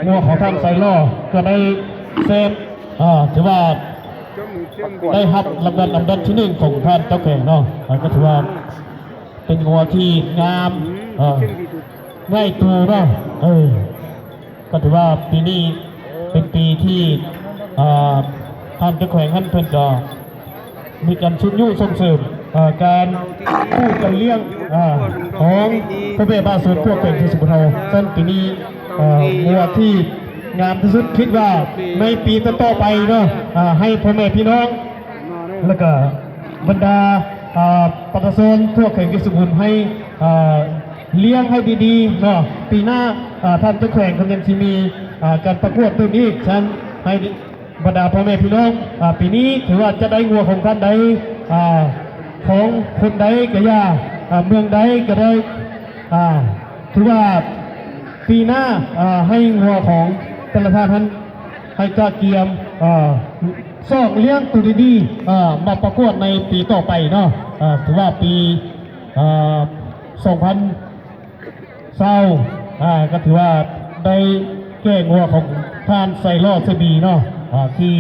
ງົວຂອງທ່ານໄຊລໍກໍໄດ້ເຊັດ ເອີ ຖືວ່າໄດ້ຮັບລາງວັນອັນດັບທີໜຶ່ງຂອງທ່ານເຈົ້າແຂວງເນາະ ເອີ ກໍຖືວ່າເປັນງົວທີ່ງາມ ເອີ ໃຫຍ່ໂຕເນາະ ເອີ ກໍຖືວ່າປີນີ້ເປັນປີທີ່ ເອີ ທ່ານເຈົ້າແຂວງຫັ້ນເພິ່ນກໍ ມີການຊຸກຍູ້ສົ່ງເສີມ ເອີ ການປູກການລ້ຽງ ເອີ ຂອງພໍ່ແມ່ປະຊາຊົນທົ່ວແຂວງໄຊສົມບູນເຮົາ. ສະນັ້ນປີນີ້ ເອີ ງົວທີ່ງາມທີ່ສຸດ ຄິດວ່າໃນປີຕໍ່ໆໄປເນາະ ເອີ ໃຫ້ພໍ່ແມ່ພີ່ນ້ອງ ແລ້ວກະບັນດາ ເອີ ປະຊາຊົນທົ່ວແຂວງໄຊສົມບູນໃຫ້ ເອີ ລ້ຽງໃຫ້ດີໆເນາະ. ປີໜ້າ ເອີ ທ່ານເຈົ້າແຂວງເພິ່ນຍັງຊິມີ ເອີ ການປະກວດຕື່ມອີກ. ສະນັ້ນໃຫ້ ບັນດາພໍ່ແມ່ພີ່ນ້ອງ ອາ ປີນີ້ຖືວ່າຈະໄດ້ງົວຂອງທ່ານໃດ ອາ ຂອງຄົນໃດກໍຢ່າ ອາ ເມືອງໃດກໍໄດ້ ອາ ຖືວ່າປີໜ້າ ອາ ໃຫ້ງົວຂອງແຕ່ລະທ່ານຫັ້ນ ໃຫ້ກະກຽມ ອາ ຊອກລ້ຽງໂຕດີໆ ອາ ມາປະກວດໃນປີຕໍ່ໄປເນາະ. ອາ ຖືວ່າປີ ອາ ສອງພັນ ເຊົາ ອາ ກໍຖືວ່າໄດ້ແກ່ງົວຂອງທ່ານໄຊລໍ້ ເຊບີເນາະ ອາ ທີ່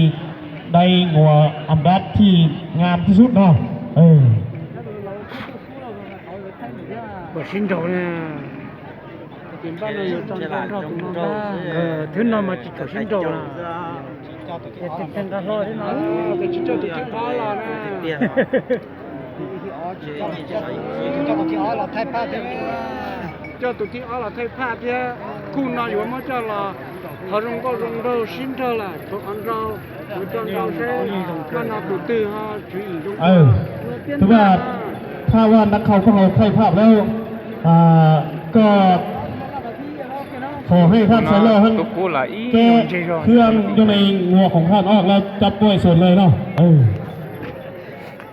ໄດ້ງົວອັນດັບທີ່ງາມທີ່ສຸດເນາະ. ເອີ ກວດຊິນໂດນະ ເອີ ທຶນນອນມາຈິດກວດຊິນໂດນະ ເຕັມກັນຮອດເນາະ ເອີ ເປັນຊິນໂດນທີ່ຮອດລະນະ. ເຈົ້າຕົວທີ່ອອດລະໄທພາດເທ ເຈົ້າຕົວທີ່ອອດລະໄທພາດເທ ຄູ່ນອນຢູ່ມາເຈົ້າລະ ເຂົາລົງກໍລົງເດີຊິນເທີລະ ເຂົາອັນເຮົາເຈົ້າເຮົາເຊ ມັນເອົາຕົວຕື້ເຮົາ ເອີ ຖືວ່າຖ້າວ່ານັກຂ່າວພວກເຮົາໄທພາດແລ້ວ ອາ ກໍຂໍໃຫ້ທ່ານໄຊລໍ້ຫັ້ນແກະເຄື່ອງຢູ່ໃນງົວຂອງທ່ານອອກ ແລ້ວຈັບປ່ອຍສົດເລີຍເນາະ. ເອີ.